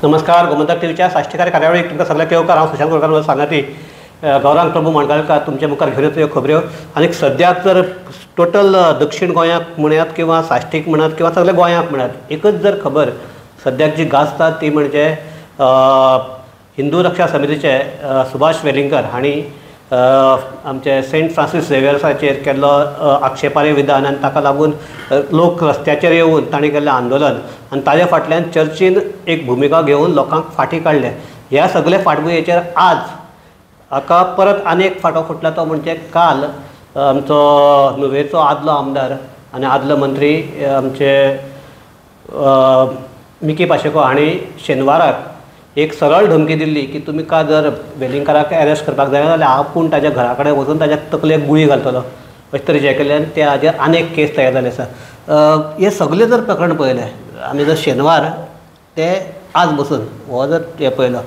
नमस्कार, गोमंतक टीव्हीच्या साश्टीकार कार्यावळीक तुमकां सगळ्यांक येवकार. हांव सुशांत गोरकार सांगाती गौरांग प्रभू माणगांवकार तुमच्या मुखार घेवन येतो ह्यो खबऱ्यो. आनी सद्याक जर टोटल दक्षिण गोंयाक म्हणात किंवा साश्टीक म्हणात किंवा सगल्या गोंयाक म्हणात, एकच जर खबर सद्याक जी गाजता ती म्हणजे हिंदू रक्षा समितीचे सुभाष वेलिंगकर हांणी आमचे सेंट फ्रांसीस झेवियर्साचेर केल्लो आक्षेपार्ह विधान आनी ताका लागून लोक रस्त्याचेर येवन तांणी केल्लें आंदोलन आनी ताज्या फाटल्यान चर्चीन एक भुमिका घेवन लोकांक फाटीं काडले. ह्या सगळे फाटभुंयेचेर आज हाका परत आनी एक फांटो फुटला तो म्हणजे काल आमचो नुवेचो आदलो आमदार आनी आदलो मंत्री आमचे मिकी पाशेको हांणी शेनवाराक एक सरळ धमकी दिल्ली की तुमी का जर वेलिंगकाराक अरेस्ट करपाक जायना जाल्यार आपूण ताज्या घरा कडेन वचून ताज्या तकलेक गुळी घालतलो अशें तरेचें केल्ल्यान ते हाजेर आनी एक केस तयार जाल्ली आसा. हें सगळें जर प्रकरण पळयलें आमी जर शेनवार ते आज बसून हो जर हें पळयलो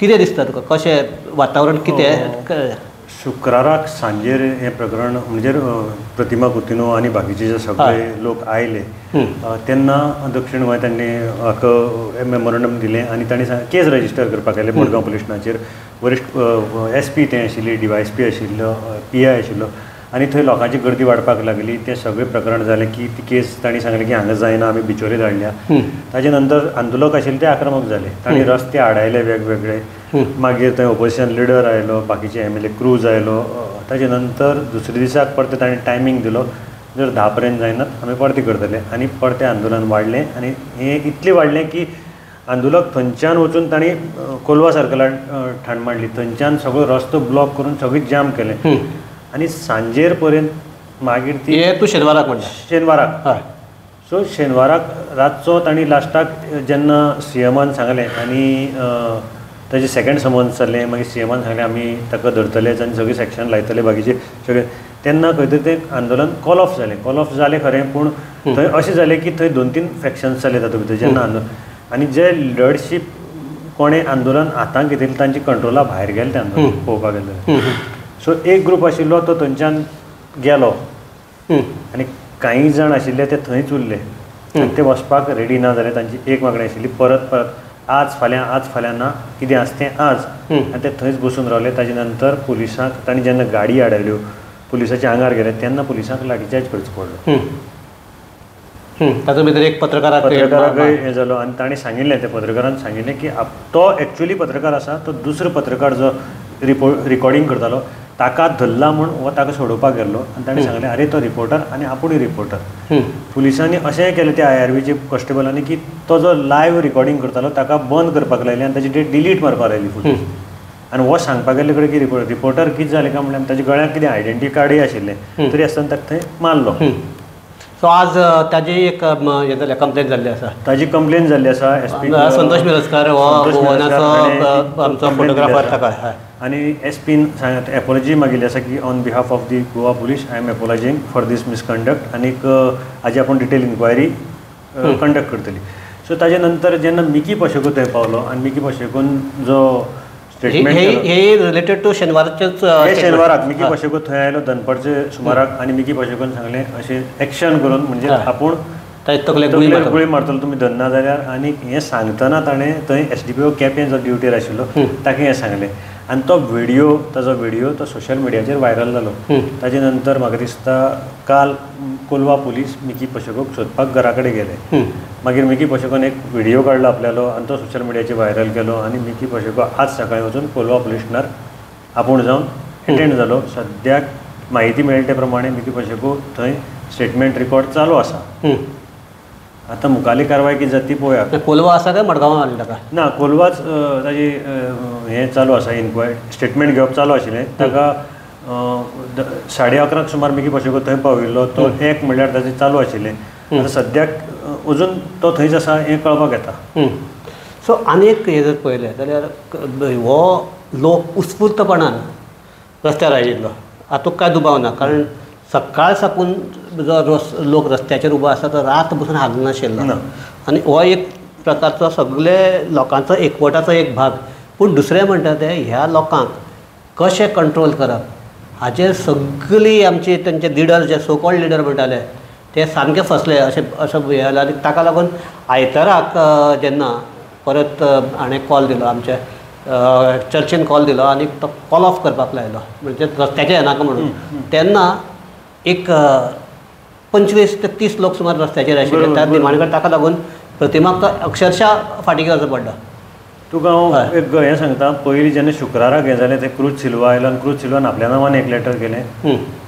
कितें दिसता तुका, कशें वातावरण कितें? शुक्राराक सांजेर हें प्रकरण म्हणजे प्रतिमा कुतिन्हो आनी बाकीचे जे सगळे लोक आयले तेन्ना दक्षिण गोंय तांणी हाका मेमोरंडम दिलें आनी तांणी केस रजिस्टर करपाक आयले मडगांव पुलीस स्टेशनाचेर. वरिश्ठ एस पी थंय आशिल्ली, डीवायएस पी आशिल्लो, पी I आशिल्लो आनी थंय लोकांची गर्दी वाडपाक लागली. तें सगळें प्रकरण जालें की ती केस तांणी सांगलें की हांगा जायना, आमी बिचोले धाडल्या. ताजे नंतर आंदोलक आशिल्ले ते आक्रमक जाले, तांणी रस्ते आडायले वेगवेगळे. मागीर थंय ओपोजिशन लिडर आयलो, बाकीचे एम एल ए क्रूज आयलो. ताजे नंतर दुसऱ्या दिसाक परते तांणी टायमींग दिलो, जर 10 पर्यंत जायनात आमी परते करतले. आनी परतें आंदोलन वाडलें आनी हें इतलें वाडलें की आंदोलक थंयच्यान वचून तांणी कोलवा सर्कलार ठाण मांडली, थंयच्यान सगळो रस्तो ब्लॉक करून सगळें जाम केलें. आनी सांजेर पर्यंत मागीर ती तूं शेनवाराक म्हणटा? शेनवाराक. हय. सो शेनवाराक रातचो तांणी लास्टाक जेन्ना सीएमान सांगलें आनी ताजें सेकेंड समन्स जालें, मागीर सीएमान सांगलें आमी ताका धरतलेच आनी सगळें सेक्शन लायतले बाकीचे सगळे, तेन्ना खंय तरी तें आंदोलन कॉल ऑफ जालें. कॉल ऑफ जालें खरें, पूण थंय अशें जालें की थंय 2-3 फॅक्शन्स जाले तातूंत भितर. जेन्ना आंदोलन आनी जे लिडरशीप कोणें आंदोलन हातांत घेतिल्लें तांची कंट्रोला भायर गेलें तें आंदोलन पळोवपाक गेलें. सो एक ग्रूप आशिल्लो तो थंयच्यान गेलो आनी कांय जाण आशिल्ले ते थंयच उरले आनी ते वचपाक रेडी ना जाले. तांची एक मागणी आशिल्ली परत परत आज फाल्यां, आज फाल्यां ना, कितें आसा तें आज. आनी ते थंयच बसून रावले. ताजे नंतर पुलिसांक तांणी जेन्ना गाडी आडायल्यो, पुलिसाच्या आंगार गेले तेन्ना पुलिसांक लाठीचार्ज करचो पडलो. तातूंत भितर एक पत्रकाराकय हें जालो आनी तांणी सांगिल्लें, त्या पत्रकारान सांगिल्लें की तो एक्चुअली पत्रकार आसा, तो दुसरो पत्रकार जो रिकॉर्डिंग करतालो ताका धरला म्हूण हो ताका सोडोवपाक गेल्लो. आनी ताणें सांगलें अरे तो रिपोर्टर आनी आपूणय रिपोर्टर. पुलिसांनी अशेंय केलें त्या I R बीचे कॉन्स्टेबलांनी की तो जो लायव्ह रिकॉर्डिंग करतालो ताका बंद करपाक लायलें आनी ताची डेट डिलीट मारपाक लायली फुटेज. आनी हो सांगपाक गेल्ले कडेन की रिपोर्टर कितें जालें काय म्हणल्यार ताच्या गळ्याक कितें आयडेंटिटी कार्डय आशिल्लें तरी आसतना ताका थंय मारलो. सो आज ताजी एक हें जालें, कंप्लेन जाल्ली आसा, ताजी कंप्लेन जाल्ली आसा. एस पी संतोष मिरजकर हो गोवनाचो आमचो फोटोग्राफर ताका आनी एस पीन एपोलॉजी मागिल्ली आसा की on behalf of the Goa police I am apologising for this misconduct आनीक हाजी आपूण डिटेल इन्क्वायरी कंडक्ट करतली. सो ताजे नंतर जेन्ना मिकी पाशेको थंय पावलो आनी मिकी पाशेकोन जो स्टेटमेंट हे रिलेटेड टू शेनवाराचेच, शेनवाराक मिकी पाशेको थंय आयलो दनपारचे सुमाराक आनी मिकी पाशेकोन सांगलें अशें एक्शन करून म्हणजे आपूण तकलेक गुळी मारतलो तुमी धरना जाल्यार. आनी हें सांगतना ताणें थंय S D P O Quepem जो ड्युटीर आशिल्लो ताका हें सांगलें आनी तो व्हिडियो, ताजो व्हिडियो तो सोशल मिडियाचेर व्हायरल जालो. ताजे नंतर म्हाका दिसता काल कोलवा पुलीस मिकी पाशेकोक सोदपाक घरा कडेन गेले. मागीर मिकी पाशेकोन एक व्हिडियो काडलो आपल्यालो आनी तो सोशल मिडियाचेर व्हायरल केलो आनी मिकी पाशेको आज सकाळीं वचून कोलवा पुलीस स्टेशनार आपूण जावन एटेंड जालो. सद्याक म्हायती मेळटा ते प्रमाणे मिकी पाशेको थंय स्टेटमेंट रिकॉर्ड चालू आसा. आतां मुखाली कारवाय कितें जाता ती पळोवया. कोलवा आसा काय मडगांवां हाडलें ताका? ना, कोलवाच ताजी हें चालू आसा, इन्क्वायरी स्टेटमेंट घेवप चालू आशिल्लें. ताका 11:30 सुमार मिकी पाशेको थंय पाविल्लो, तो 1 म्हणल्यार ताजें चालू आशिल्लें. आतां सद्याक अजून तो थंयच आसा हें कळपाक येता. सो आनी एक हें जर पळयलें जाल्यार हो लोक उत्स्फूर्तपणान रस्त्यार आयिल्लो हातूंत कांय दुबाव ना, कारण सकाळ साकून जो लोक रस्त्याचेर उबो आसा तो रात बसून हालनाशिल्लो आनी हो एक प्रकारचो सगळे लोकांचो एकवटाचो एक भाग. पूण दुसरें म्हणटा तें ह्या लोकांक कशें कंट्रोल करप हाजेर सगळी आमची तेंचे लिडर जे सो कॉल्ड लिडर म्हणटाले ते सामके फसले अशें अशें हें जालें. आनी ताका लागून आयताराक जेन्ना परत हाणें कॉल दिलो आमच्या चर्चीन कॉल दिलो आनी तो कॉल ऑफ करपाक लायलो म्हणजे रस्त्याचेर येनाका म्हणून. तेन्ना एक 25 ते 30 लोक सुमार रस्त्याचेर आशिल्ले. त्या निमाणे कडेन ताका लागून प्रतिमाक तो अक्षरशः फाटीं घेवचो पडलो. तुका हांव एक हें सांगता, पयलीं जेन्ना शुक्राराक हें जालें तें क्रूज सिल्वा आयलो आनी क्रूज सिल्वान आपल्या नांवान एक लेटर केलें.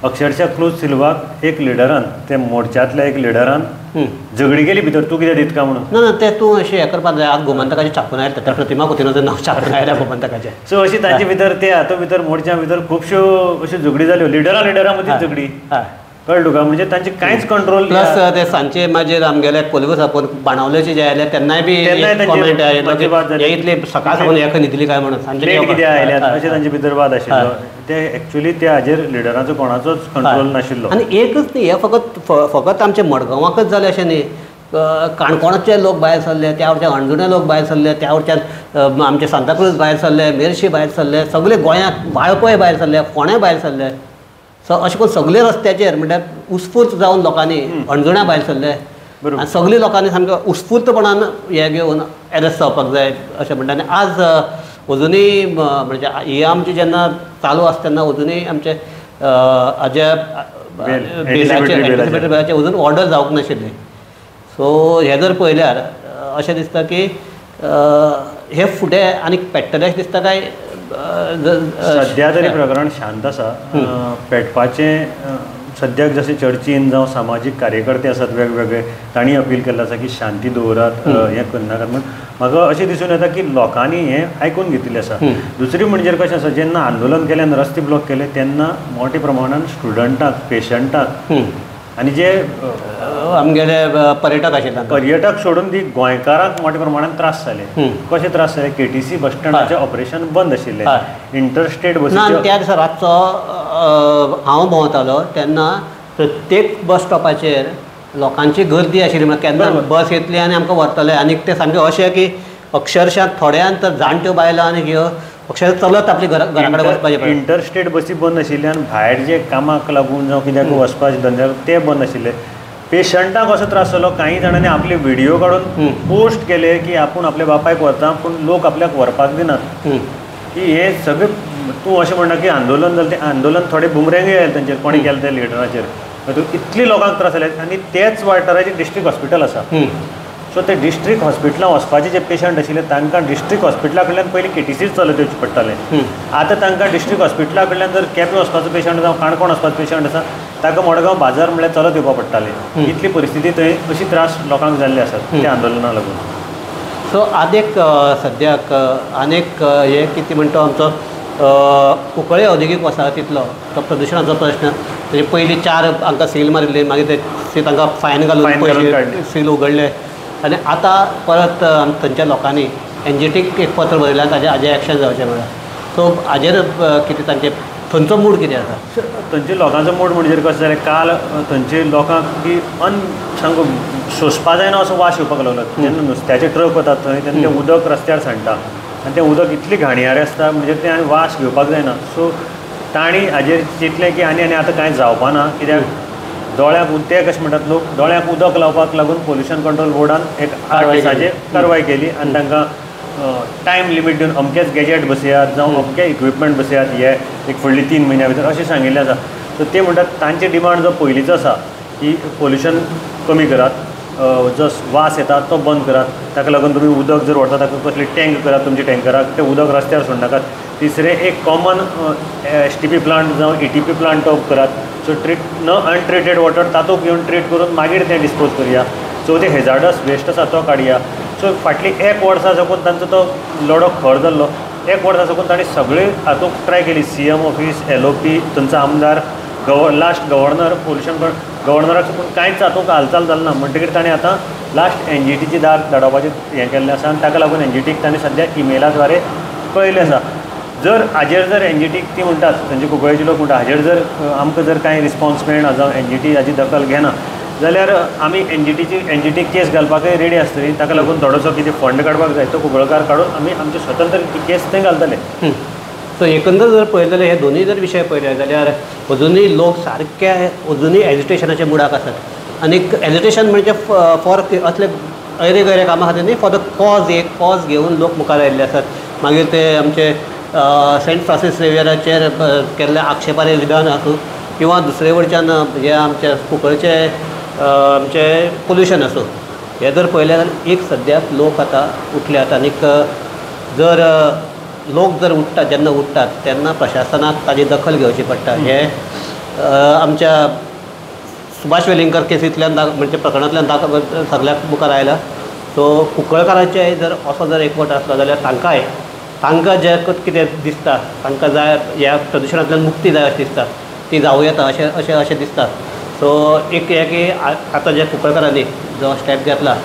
अक्षरशः क्रूज सिल्वाक एक लिडरान, ते मोर्चांतल्या एक लिडरान झगडी केली भितर, तूं कितें दितका म्हणून. ना ना, तें तूं अशें हें करपाक जाय. आज गोमंतकाचें छापून आयलें, त्या प्रतिमा कुतिन्होचें नांव छापून आयलें गोमंतकाचें. सो अशी तांचे भितर ते हातूंत भितर मोर्चा भितर खुबश्यो अश्यो झगडी जाल्यो, लिडरां लिडरां मदीं झगडी, कळ्ळें तुका? म्हणजे तांचे कांयच कंट्रोल. प्लस ते सांजचे मागीर आमगेले कोलगो साकून बाणावलेचे जे आयले तेन्नाय बी कॉमेंट आयलो, इतले सकाळ साकून हे खंय न्हिदली काय म्हणून, सांजचे कितें आयल्यात अशें तांचे भितर वाद आशिल्लो. ते एक्चुअली त्या हाजेर लिडरांचो कोणाचोच कंट्रोल नाशिल्लो. आनी एकच न्ही, हे फकत फकत आमच्या मडगांवाकच जालें अशें न्ही, काणकोणाचे लोक भायर सरले, त्या वटच्यान हणजुणे लोक भायर सरले, त्या वटच्यान आमचे सांताक्रूज भायर सरले, मेरशी भायर सरले, सगळे गोंयांत वाळपय भायर सरले, फोंडें भायर सरले. सो अशें करून सगळे रस्त्याचेर म्हणल्यार उत्स्फूर्त जावन लोकांनी हणजुण्या भायर सरले आनी सगळे लोकांनी सामकें उत्स्फूर्तपणान हें घेवन एरेस्ट जावपाक जाय अशें म्हणटा. आनी आज अजुनूय म्हणजे ही आमची जेन्ना चालू आसता तेन्ना अजुनूय आमचे हाज्या बेलाचे एंटिसिपेटरी बेलाचे अजून ऑर्डर जावंक नाशिल्ली. सो हें जर पळयल्यार अशें दिसता की हे फुडें आनीक पेट्टलें अशें दिसता काय? सद्या तरी प्रकरण शांत आसा. पेटपाचें सद्याक जशें चर्चीन जावं सामाजीक कार्यकर्ते आसात वेगवेगळे, तांणी अपील केल्लें आसा की शांती दवरात, हें करनाकात म्हूण. म्हाका अशें दिसून येता की लोकांनी हें आयकून घेतिल्लें आसा. दुसरी म्हणजे कशें आसा, जेन्ना आंदोलन केलें आनी रस्ते ब्लॉक केले तेन्ना मोठ्या प्रमाणान स्टुडंटाक, पेशंटाक आनी जे आमगेले पर्यटक आशिल्ले, पर्यटक सोडून दी गोंयकारांक मोठ्या प्रमाणान त्रास जाले. कशे त्रास जाले? केटीसी बस स्टँडाचें ऑपरेशन बंद आशिल्लें, इंटरस्टेट बसी. त्या दिसा रातचो हांव भोंवतालो तेन्ना प्रत्येक बस स्टॉपाचेर लोकांची गर्दी आशिल्ली, म्हळ्यार केन्ना बस येतली आनी आमकां व्हरतले. आनी ते सामकें अशें की अक्षरशः थोड्यान तर जाणट्यो बायलां आनी ह्यो अक्षरशः चलत आपली घरा कडेन वचपाचें. इंटरस्टेट बसी बंद आशिल्ल्यान भायर जे कामाक लागून जावं कित्याक वचपाचें धंद्याक ते बंद आशिल्ले. पेशंटाक असो त्रास जालो, कांय जाणांनी आपले व्हिडियो काडून पोस्ट केले की आपूण आपल्या बापायक व्हरता पूण लोक आपल्याक व्हरपाक दिनात. की हे सगळे तूं अशें म्हणटा की आंदोलन जालें, तें आंदोलन थोडे बुमरेंगय आयले तांचेर, कोणी केलें ते लिडराचेर, इतली लोकांक त्रास जाले. आनी तेच वाठाराचेर डिस्ट्रिक्ट हॉस्पिटल आसा, सो ते डिस्ट्रिक्ट हॉस्पिटलान वचपाचे जे पेशंट आशिल्ले तांकां डिस्ट्रिक्ट हॉस्पिटला कडल्यान पयलीं केटीसीच चलत येवचें पडटालें. आतां तांकां डिस्ट्रिक्ट हॉस्पिटला कडल्यान जर केपें वचपाचो पेशंट जावं काणकोण वचपाचो पेशंट आसा ताका मडगांव बाजार म्हणल्यार चलत येवपाक पडटालें. इतली परिस्थिती थंय अशी त्रास लोकांक जाल्ले आसात त्या आंदोलना लागून. सो आनीक सद्याक आनीक हें कितें म्हणटा आमचो कुंकळे औद्योगीक वसाहतींतलो तो प्रदुशणाचो प्रश्न. म्हणजे पयलीं 4 हांकां सील मारिल्ली, मागीर ते तांकां फायन घालून पयशे सील उगडले आनी आतां परत थंयच्या लोकांनी एनजीटीक एक पत्र बरयलें आनी ताजें हाजेर एक्शन जावचें म्हळ्यार. सो हाजेर कितें तांचें थंयचो मूड कितें आसा? थंयच्या लोकांचो मूड म्हणजे कशें जालें, काल थंयचे लोकांक की सामको सोंसपा जायना असो वास येवपाक लागलो. जेन्ना नुस्त्याचे ट्रक वतात थंय तेन्ना तें उदक रस्त्यार सांडटा आनी तें उदक इतलें घाणयारें आसता म्हणजे तें आनी वास घेवपाक जायना. सो तांणी हाजेर चिंतलें की आनी आनी आतां कांय जावपाना, कित्याक दोळ्याक ते कशें म्हणटात लोक, दोळ्याक उदक लावपाक लागून पोल्युशन कंट्रोल बोर्डान एक 8 दिसांचेर कारवाय केली आनी तांकां टायम लिमीट दिवन अमकेच गॅजेट बसयात जावं अमके इक्विपमेंट बसयात हे एक फुडली 3 म्हयन्या भितर अशें सांगिल्लें आसा. सो ते म्हणटात तांचे डिमांड जो पयलींचो आसा की पोल्युशन कमी करात, जो वास येता तो बंद करात, ताका लागून तुमी उदक जर व्हरता ताका कसली टँक करात तुमच्या टँकराक, तें उदक रस्त्यार सोडनाकात. तिसरें एक कॉमन एसटीपी प्लांट जावं ईटीपी प्लांट तो करात, सो ट्रीट न अनट्रिटेड वॉटर तातूंत घेवन ट्रीट करून मागीर तें डिस्पोज करया. चवथें हेजार्डस वेस्ट आसा तो काडया. सो फाटलीं 1 वर्सा साकून तांचो तो लडो खर जाल्लो. 1 वर्सा साकून तांणी सगळे हातूंत ट्राय केली, सीएम ऑफीस, एलओपी, थंयचो आमदार, लास्ट गव्हर्नर, पोल्युशन गव्हर्नराक साकून कांयच हातूंत हालचाल जाली ना. म्हणटकीर ताणें आतां लास्ट एनजीटीची दार धाडोवपाचें हें केल्लें आसा आनी ताका लागून एनजीटीक ताणें सद्या इमेलाद्वारे कळयलें आसा. जर हाजेर जर एनजीटीक ती म्हणटात, थंयचे कुंकळ्ळेचे लोक म्हणटा हाजेर जर आमकां जर कांय रिस्पॉन्स मेळना जावं एनजीटी हाजी दखल घेना जाल्यार आमी एनजीटीक केस घालपाकय रेडी आसतली. ताका लागून थोडोसो कितें फंड काडपाक जाय तो कुंकळकार काडून आमी आमचे स्वतंत्र केस थंय घालतले. सो एकंदर जर पळयलें जाल्यार हे दोनूय जर विशय पळयले जाल्यार अजुनूय लोक सारके अजुनूय एजिटेशनाच्या मुडाक आसात. आनी एजिटेशन म्हणजे फॉर असले ऐरे गैरे कामां खातीर न्ही, फॉर the cause, एक कॉज घेवन लोक मुखार आयिल्ले आसात. मागीर ते आमचे सेंट फ्रांसीस झेवियराचेर केल्ले आक्षेपार्ह विधान आसूं किंवा दुसरे वटच्यान हे आमचे कुंकळचे आमचे पोल्युशन आसूं, हे जर पळयलें जाल्यार एक सद्याक लोक आतां उठल्यात. आनीक जर लोक जर उठ्ठात, जेन्ना उठ्ठात तेन्ना प्रशासनाक ताजी दखल घेवची पडटा. हे आमच्या सुभाष वेलिंगकर केसींतल्यान म्हणजे प्रकरणांतल्यान सगळ्याक मुखार आयला. सो कुंकळकारांचे जर असो जर एकवट आसलो जाल्यार तांकांय तांकां जें कितें दिसता, तांकां जाय ह्या प्रदुशणांतल्यान मुक्ती जाय अशें दिसता, ती जावं येता अशें अशें अशें दिसता. सो एक हें की आतां जे कुंकळकारांनी जो स्टेप घेतला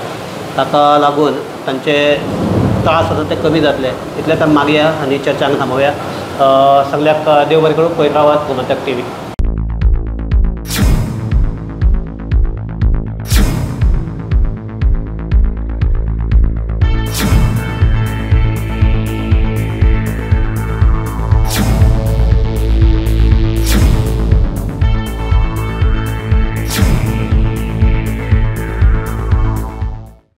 ताका लागून तांचे त्रास आसा ते कमी जातले. इतलेंच आमी मागया आनी चर्चा हांगा थांबोवया. सगल्याक देव बरें करूं. पळयत रावात गोमंतक टीव्ही.